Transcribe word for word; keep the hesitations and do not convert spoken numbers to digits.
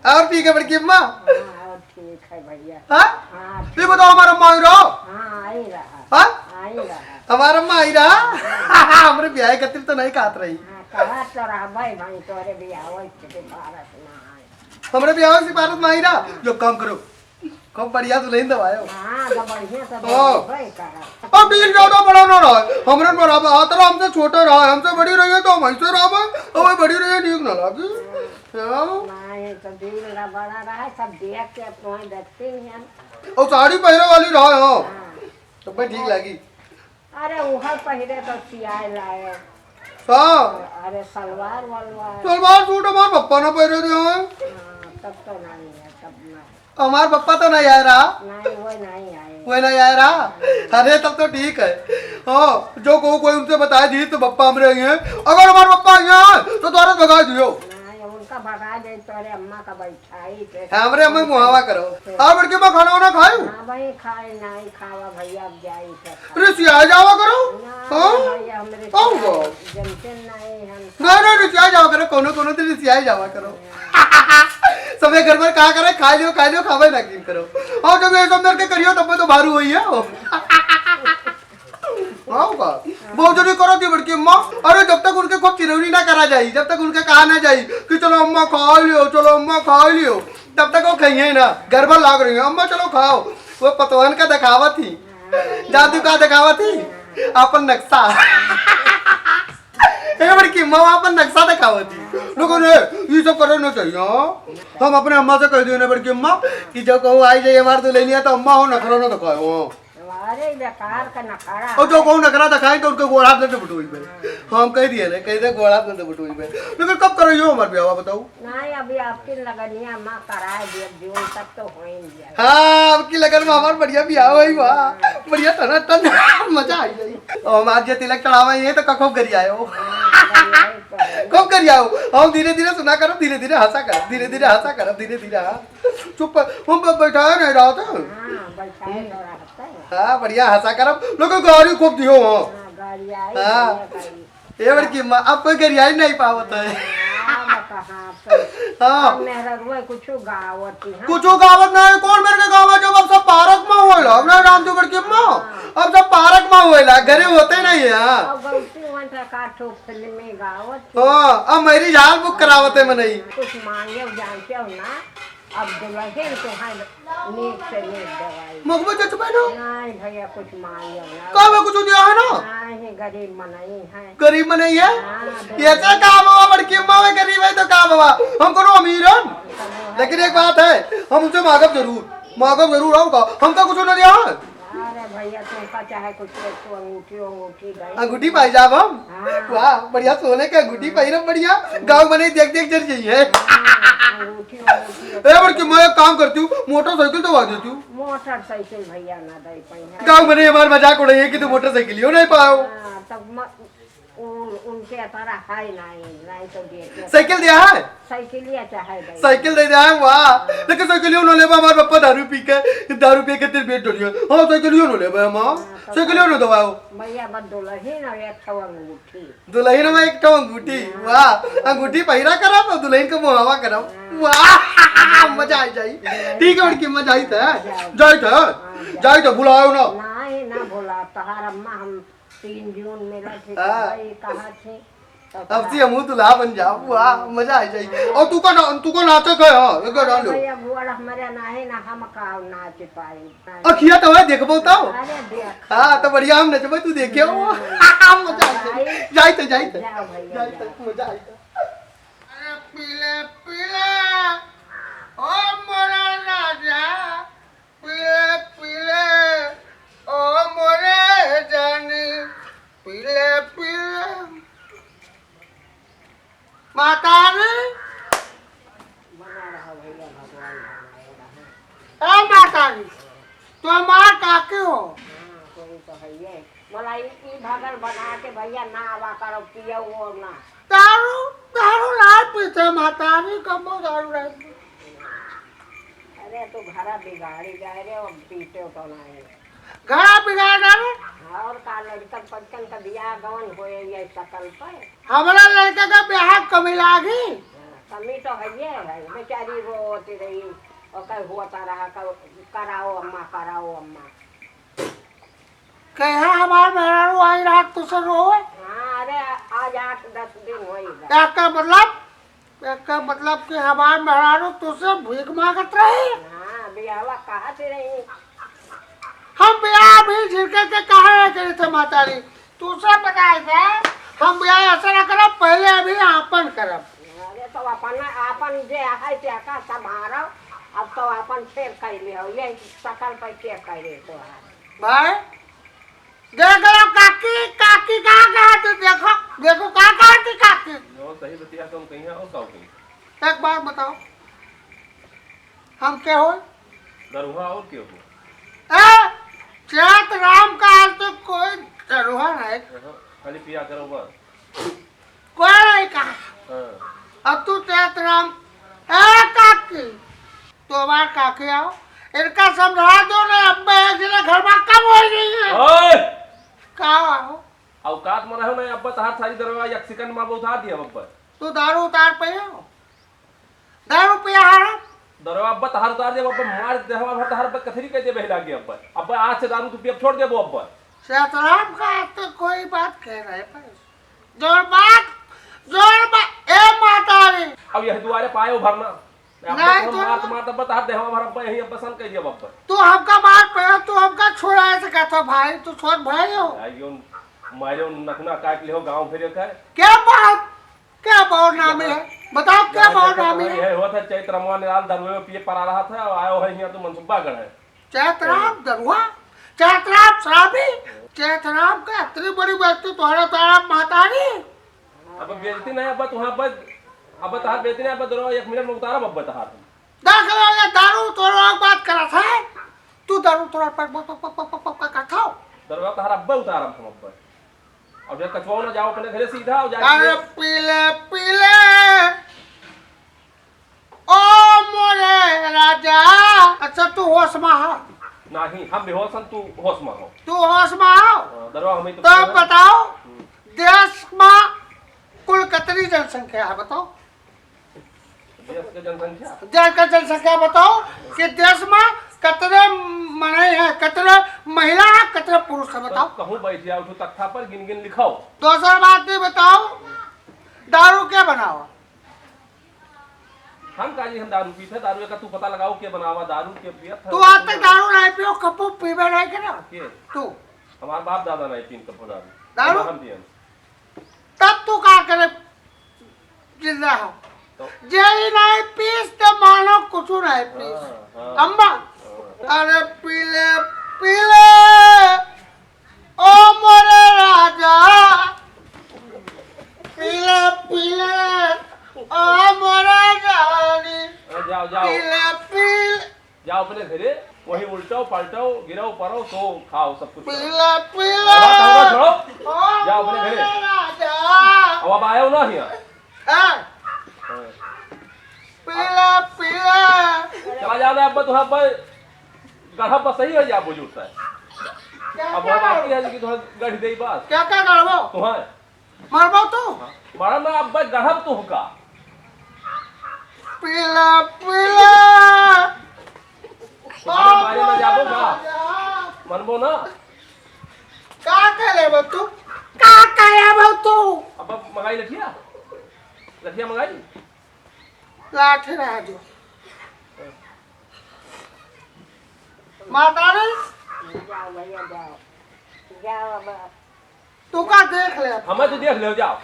और ठीक है बड़की अम्मा? हाँ, और ठीक है भैया। हाँ? हाँ, ये ठीक। बताओ, हमारा अम्मा आई रहा? हाँ, आई रहा। हाँ? आई रहा। हमारा अम्मा आई रहा? हमरे ब्याह खातिर तो नहीं कहत रही। हाँ, कहत तो रहबे भाई, तोरे ब्याह के सिफारिश ना आए। हमरे ब्याह के सिफारिश ना आई रहा? जो काम करो, खूब बढ़िया दुल्हन दबायो। हाँ, तो बढ़िया तो हाँ। दबाबे करा। अब दिल ज्यादा बड़ा ना रहा, हमरे बराबर हाथ रहा, हमसे छोटा रहा, हमसे बड़ी रही है तो हम ऐसे रहा, अब बड़ी रही है, ठीक ना लागी। हाँ। नहीं, तो दिल ना बड़ा रहा, सब देख के अपना देखते ही हम। और साड़ी पहने वाली रहा, हाँ। हाँ। तो भाई ठीक लागी। अरे, उहर पहिरे तो सियाए लायो। हाँ। अरे, सलवार वलवार। सलवार सूट हमार पप्पा ने पहिरे दिया है। हाँ, तब तो नहीं है, तब ना। हमार पप्पा तो नहीं आए रहा। नहीं, वो नहीं आए। वो नहीं आए रहा? हाँ। अरे, तब तो ठीक है। हाँ, जो को कोई उनसे बताए दी तो पप्पा हमरे आई हैं। अगर हमार पप्पा आई हैं, तो तुरंत भगा दियो। नहीं, उनका भगा दे, तोरे अम्मा का बैठ आई के। हमरे अम्मा मुहावा करो। हाँ। और बड़की अम्मा खाना वाना खायो? हाँ भाई, खाए नाई खावा भैया, अब जाई के खा। रिसिया जावा करो। ना हाँ? भाई, हमरे कहूँ को? जनते नहीं हम। ना, ना, रिसिया जावा करो, कोनो, कोनो दिन रिसिया जावा करो। हाँ। सबे घर में कहा करे, खा लियो, खा लियो, खावे ना किन करो। और जब ये सब करके करियो, तब में तो भारू होई है। हाँ का? बहुत जरूरी करो थी बड़की अम्मा। अरे जब तक उनके खूब चिरौरी ना करा जाई, जब तक उनके कहा ना जाई कि चलो अम्मा खा लियो, चलो अम्मा खा लियो, तब तक वो खाइए ना। गड़बड़ लाग रही है, अम्मा चलो खाओ। वो पतवान का दिखावत ही, जादू का दिखावत ही, अपन नक्शा। ए बड़की अम्मा, वो अपन नक्शा दिखावत ही। लोगों ने ये सब करे ना चाहिए, हाँ? हम अपने अम्मा से कह दिए ना बड़की अम्मा कि जब कहूँ आई जाइए हमारे दुल्हनिया तो अम्मा हो नखरा ना दिखाओ। अरे, बेकार का नखरा और जो है। कहूँ नखरा दिखाई तो उनके गोड़ हाथ में से बटोई में। हाँ। हम कह दिए ना, कह दे गोड़ हाथ में से बटोई में। लेकिन कब करो यो हमारे ब्याह, बताओ? नहीं, अभी आपकी लगनिया माँ कराए दिए, जून तक तो हो ही गया। हाँ, आपकी लगन में हमार बढ़िया ब्याह होई बा। हाँ। बढ़िया टनाटन, मजा आई जाई। और हम आज ये तिलक चढ़ावा ये तो कखो करी आयो। हाँ, बढ़िया ही तो है। खूब करी आओ। हम धीरे धीरे सुना करो, धीरे धीरे हंसा करो, धीरे धीरे हंसा करो, धीरे धीरे हाँ। चुप, हम ब-, बैठाए नहीं रहा था। हाँ, बैठाए तो रहता है। हाँ, बढ़िया हंसा करब। लोग गारी खूब दियो हो। हाँ, गारी आई, हाँ। बढ़िया गारी। ए बड़की माँ, अब कोई गरियाई नहीं पावत है। हाँ, अब कहाँ पे? हाँ। अब मेहररुआ कुछो गावत ही, हाँ। कुछो गावत नहीं, कौन मेरे के गावा जब अब सब पार्क में होएला। अब नहीं राम जी बड़की माँ, हाँ। अब सब पार्क में होएला, घरे होते नहीं है। अब गलती हुआ था का ठो फिल्म में गावत ही। हाँ, अब मेरी झाल बुक करावत है मनई। कुछ मांगे जानते हो ना, अब दुल्हन तो है नीक से नीक दवाई। मगबो जच पाए ना? नहीं भैया, कुछ मांगे ना। का बा, कुछ दिया है ना? नहीं, गरीब मनई है। गरीब मनई है? हाँ, ये गरीब। तो का बाबा, बड़की अम्मा में गरीब है तो का बाबा? हम कोनो अमीर हन? लेकिन एक बात है, हम उनसे मांगब जरूर, मांगब जरूर, आओ का? हमका कुछ ना दिया है? अरे भैया, तुमका चाहे कुछ एक ठो अंगूठी, अंगूठी दे। अंगूठी पाई जाब हम? हाँ। वाह, बढ़िया सोने के अंगूठी पहिरब, बढ़िया। गाँव मनई देख देख जर जाई है। हाँ, अंगूठी, अंगूठी। ए, बड़की, मैं एक काम करती हूँ, मोटरसाइकिल दवा देती हूँ। मोटरसाइकिल भैया ना दे पाई है। गाँव मनई हमार मजाक उड़ाई है कि तू मोटरसाइकिल ही नहीं पाओ। हाँ, तब म-, उन-, उनके तरह है नहीं, नहीं तो देते। साइकिल दिया है? साइकिलिया चाहे दे। साइकिल दे दिया है, वाह। लेकिन साइकिलियो न लेबा, हमार पप्पा दारू पी के, दारू पी के तेरे बेच डरिया। हाँ, साइकिलियो न लेबा, माँ। हाँ, तो साइकिलियो न दवाओ। भैया, बस दुल्हन और एक ठो अंगूठी। दुल्हन में एक ठो अंगूठी, हाँ। वाह। अंगूठी पहिरा करब और दुल्हन के मुहावा करब। हाँ। वाह, मजा आ जाई। ठीक है, बड़की मजा आई था। जाओ। जाई था। हाँ, जाओ। जाई था, बुलाओ ना। नहीं, ना भुला, तोहार अम्मा हम तीन जून मिलत ही, हाँ। तब ही कहा थी, तो अब कहा सी हमहू दुल्हा बन जाओ, वाह, मजा आ जाई। और तू का ना-, तू का नाचक है, हाँ, एक बार डाल लो। भैया, गोड़ हमारे ना है ना, हम का नाच पाई। अखिया तो है, देखबो तो। अरे देख। हाँ, तो बढ़िया हम नचबे, तू देखे हो। हाँ। मजा आ जाई। भाई। जाई तो, जाई तो। जाओ भैया, जाई तो, जाओ। मजा आई तो। अरे पीले पीले, ओ मोरा राजा, पीले पीले, ओ मोरे जानी, पीले पीले। मातारी, ए मातारी, तू हमार काकी हो? हाँ, कोई तो है ये। बोला, ई, ई भगल बना के भैया ना आवा करो, पियो वो ना। दारू, दारू ना पीते मातारी, कबो दारू ना पीते। अरे, तू घरा बिगाड़ी जाए रे, अब पीते तो ना है। घरा बिगाड़ डाले? और का, लड़कन पड़कन का बियाह गवन होए ये सकल पर। हमरा लड़का का बियाह कमी लागी? हाँ, अम्मी तो हइये है, बेचारी रोत रही, ओकर होता रहा, क-, "कराओ अम्मा, कराओ अम्मा।" कहे हमार मेहरारू आई रात तुसे रोवे? हाँ, अरे, आ-, आज आठ दस दिन होई बा। एकर मतलब, एकर मतलब कि हमार मेहरारू तुसे भीख मांगत रही? हाँ, बियाहवा कहत रही। हम बियाह भी झिरके के काहे करे थे, महतारी? तुसे बताए थे, हम बियाह ऐसा ना करब, पहले अभी आपन करब। अरे, तो अपन, आपन जे है, तेका संभारो। अब तो आपन फेर कइले हो, ये सकल पे के करे तो है। भाई, देख लो काकी, काकी कहाँ गया तू? देखो, देखो, कहाँ गया तू काकी? जो सही बतिया तुम कहीं हो, सब कहीं। एक बात बताओ, हम के हो? दरुहा और के हो? ए, चैत राम का आज तो कोई दरुहा नहीं। हाँ, खाली पिया करो बस। कोई नहीं कहा। हाँ। अब तू चैत राम, ए काकी, तो हमार काकी आओ, इनका समझा दो ना, अब मैं एक जने घर में कम हो गई है। ओए! का हो? औकात में रहो ना, अब तहार सारी दरवा एक सेकंड में उतार दिया अब। तू दारू उतार पे हो? दारू पिया है? दरवा अब तहार उतार दिया अब, मार देहवा भर तहार अब कथरी के देबे लागे अब। अब आज से दारू तू पियब छोड़ देबो अब। सतराम का तो कोई बात कह रहे पर जोर बात, जोर बात, ए माता रे। अब यह दुआरे पायो भरना। अब नहीं, तो हम तो मारत, मारत, अब तहार देहवा भर, अब यही अब पसंद कर दिया, अब। तू हमका मार पे, तू हमका छुड़ा सकत हो भाई, तू छोट भाई हो। आई जोन मारे, उन नखुना काट ले हो, गाँव फिरे का। क्या बात? क्या बात नाम है? बताओ, क्या बात नाम है? यह होता है, चैत रमवा निराल दरुए में पिए परा रहा था, और आयो है यहाँ तो मनसुब्बा गढ़ है। चैतराम दरुआ, चैतराम शराबी, चैतराम का इतनी बड़ी बेइज्जती तोहरा तारा महतारी। अब बेइज्जती नहीं, अब तुहां बस, अब तहार बेइज्जती नहीं, अब दरुआ एक मिनट में उतारब, अब तहार। देख लो, ये दारू तोरो बात करत है, तू दारू तोरा पर प-, प-, प-, प-, प-, प-, करत हो। दरुआ तहार अब उतारब हम अब। अब ये कचवाओ ना, जाओ अपने घरे सीधा, और जाके अरे पीले, पीले। ओ मोरे राजा। अच्छा, तू होश मा हो? नहीं, हम बेहोश हन, तू होश मा हो। तू होश मा हो? हाँ, दरवा हमें तो तो पूछना। बताओ, हम्म। देश मा कुल कतरी जनसंख्या है, बताओ? देश के जनसंख्या? देश का जनसंख्या बताओ कि देश मा कतरे मनई है, कतरे महिला है, कतरे पुरुष है, तो बताओ। कहूँ बैठ जाओ, उठो तख्ता पर गिन गिन लिखाओ। दूसरा बात भी बताओ, दारू के बनावा? हम का जी, हम दारू पीत है, दारू का तू पता लगाओ के बनावा, दारू के पियत है। तू आज तक दारू नहीं पियो, कब्बो पीबे नहीं करे। के? तू। हमार बाप दादा नहीं पीन कब्बो दारू। दारू? हम पियन। तब तू का करे जिंदा हो? तो? जे ही नहीं पीस तो मानो कुछ नहीं पीस। हाँ, हाँ। अम्मा, हाँ। अरे पीले, पीले। ओ मोरे राजा, पीले पीले, ओ मोरे रानी, अरे जाओ, जाओ। पीले पीले। जाओ अपने घरे, वहीं उल्टाओ, पलटाओ, गिराओ, परो, सो, खाओ, सब कुछ करो। पीले पीले। अब हाथ हमारा छोड़ो। ओ जाओ अपने घरे। मोरे राजा। अब, अब आयो ना हियाँ। हाँ। हाँ। पीला, पीला। चला जाना अब, तुहां पर गढ़ा पर सही हो जा, बुजुर्ग है। क्या अब क्या हम आती गढ़-, है कि तुहां गढ़ दे बस। क्या क्या गढ़बो? तुहां। मरबो तू? हाँ। मरा ना, अब गढ़ब तू का। पीला, पीला। मारे, मारे ना जाबो का? मनबो ना? का करे बो तू? का करे बो तू? अब मंगाई लठिया? लठिया मंगाई? लाठी रह जो। माता रे। जाओ भैया, जाओ। जाओ अब। तू का देख ले। हमें तो देख ले, जाओ।